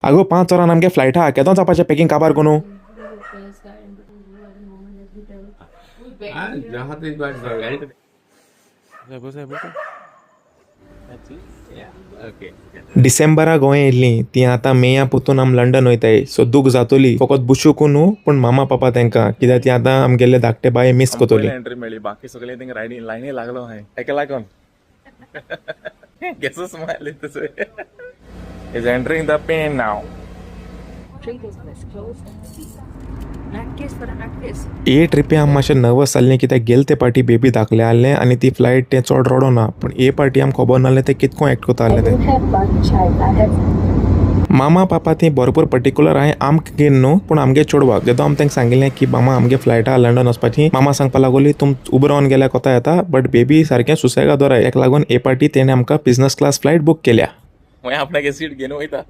आगो, 5 वरां आमगे फ्लायट आहा. केदो जावपाचें पॅकिंग काबार करून. हाँ, जहाँ तक बात गाड़ी तो ओके. डिसेंबरा गोंय येयल्ली ती आतां मेया पोतून आम लंडन वयताय. सो दूख जातोली, फकत बुशूक न्हू पूण मामा पापा तेंकां, कित्याक ती आतां आमगेले धाकटे बाय मीस कोतोली. एंट्री मेळ्ळी, बाकी सगळे थिंगा रायडींग लायनी लागलो हांवें. तेका लागून केसो स्मायल तसो. Is entering the plane now. ए ट्रिपे आम मातशें नर्वस जाल्लें, कित्याक गेले ते पाटी बेबी धाकलें आहलें आनी ती फ्लायट तें चड रडो ना. पूण ए पाटी आमकां खबर नासलें तें कितको एक्ट कोता आहलें I तें. don't have one child. I have मामा पापा ती भरपूर पर्टिक्युलर हांवें आमकां घेवन न्हू पूण आमगे चेडवाक. जेदो आमी तांकां सांगिल्लें की मामा, आमगे फ्लायट आहा लंडन वचपाची, मामा सांगपा लागोली, तुम उबो रावन गेल्यार कोता येता, बट बेबी सारकें सुसेगाद दवराय. तेका लागून ए पाटी तेणें आमकां बिझनस क्लास फ्लायट बूक केल्या. मागीर आपणागे सीट घेवन वयता.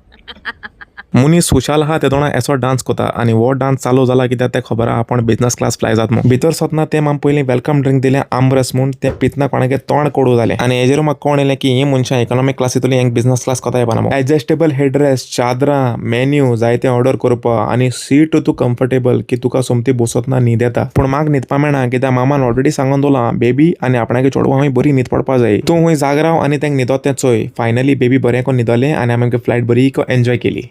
मनीस खुशाल आहा तेदोणा एसो डान्स कोता आनी हो डान्स चालू जाला कित्याक तें खबर आहा आपूण बिझनस क्लास फ्लाय जात म्हूण. भितर सरतना ते आम पयलीं welcome drink दिलें, आमरस म्हूण. तें पितना कोणागे तोंड कोडू जालें आनी हेजेर म्हाका कोण येयलें की ही मनशां इकॉनॉमिक क्लासींतली, हेंक बिझनस क्लास कोता येवपाना. एडजस्टेबल हेडरेस्ट, चादरां, मेन्यू जायते ऑर्डर करपा आनी सीट तूं कम्फर्टेबल की तुका सोमती बसतना न्हीद येता. पूण म्हाका न्हिदपा मेळना, कित्याक मामान ऑलरेडी सांगून दवरलां, बेबी आनी आपणागे चेडवां हूंय बरी न्हीद पडपा जाय, तूं हूंय जाग राव आनी तेंका न्हिदोत तें चोय. फायनली बेबी बरें करून न्हिदोलें आनी आमी फ्लायट बरी एन्जॉय केली.